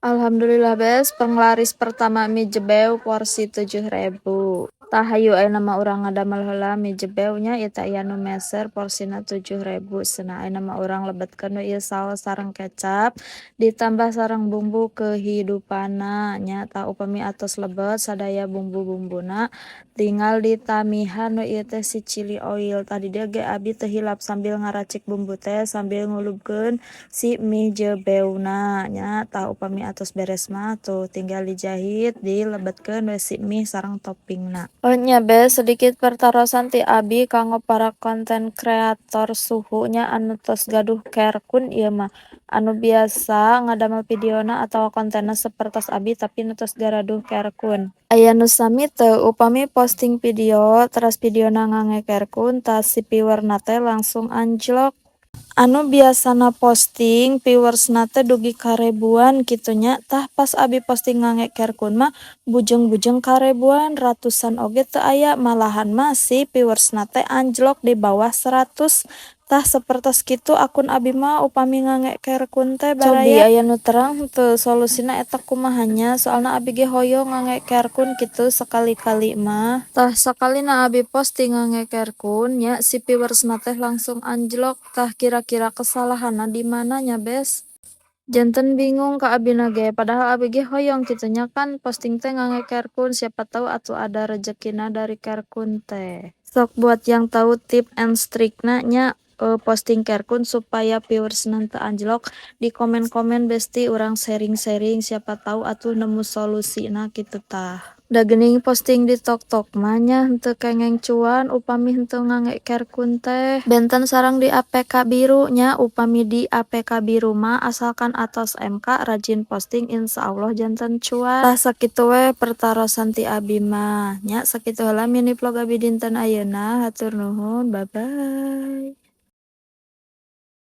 Alhamdulillah, Bes, penglaris pertama mie jebew porsi 7.000. Tah, hayu ayeuna mah urang ngadamel heula mie jebew nya. Ieu teh aya nu meser porsina 7.000 cenah. Ayeuna mah urang lebetkeun we ieu saos sareng kecap, ditambah sareng bumbu kehidupanna nya. Tah, upami atos lebet sadaya bumbu-bumbuna, tinggal ditamihan we ieu teh si chili oil. Tah, di dieu ge abi teu hilap sambil ngaracik bumbu teh sambil ngulubkeun si mie jebewna nya. Tah, upami atos beres mah tuh tinggal dijahit, dilebetkeun we si mie sareng toppingna. Oh nya, Bes, sedikit pertarosan ti abi kanggo para konten kreator suhu nya, anu tos gaduh kerkun ieu mah, anu biasa ngadamel videona atawa kontenna sapertos abi, tapi nu tos garaduh kerkun. Aya nu sami teu, upami posting video teras videona ngangge kerkun, tah si viewerna teh langsung anjlok? Anu biasana posting viewersna teh dugi ka ribuan kitu nya, tah pas abi posting ngangge kerkun mah bujeng-bujeng ka ribuan, ratusan oge teu aya, malahan mah si viewersna teh anjlok di bawah 100. Tah, sapertos kitu akun abi mah upami ngangge kerkun teh, baraya. Cobi aya nu terang henteu solusina eta kumaha nya? Soalna abi ge hoyong ngangge kerkun kitu sakali-kali mah. Tah, sakalina abi posting ngangge kerkun nya, si viewersna teh langsung anjlok. Tah, kira-kira kesalahanna di mana nya, Bes? Janten bingung ka abina ge, padahal abi ge hoyong kitu nya kan posting teh ngangge kerkun, siapa tahu atuh ada rejekina dari kerkun teh. Sok buat yang tahu tip and trikna nya, posting kerkun supaya viewersna teu anjlok, di komen-komen, Besti, urang sharing-sharing, siapa tahu atuh nemu solusina kitu tah. Da geuning posting di TikTok mah nya henteu kengeng cuan upami henteu ngangge kerkun teh. Benten sareng di APK biru nya. Upami di APK biru mah asalkan atos MK, rajin posting, insyaallah janten cuan. Tah, sakitu we pertarosan ti abi mah nya. Sakitu heula mini vlog abi dinten ayeuna. Hatur nuhun, bye bye.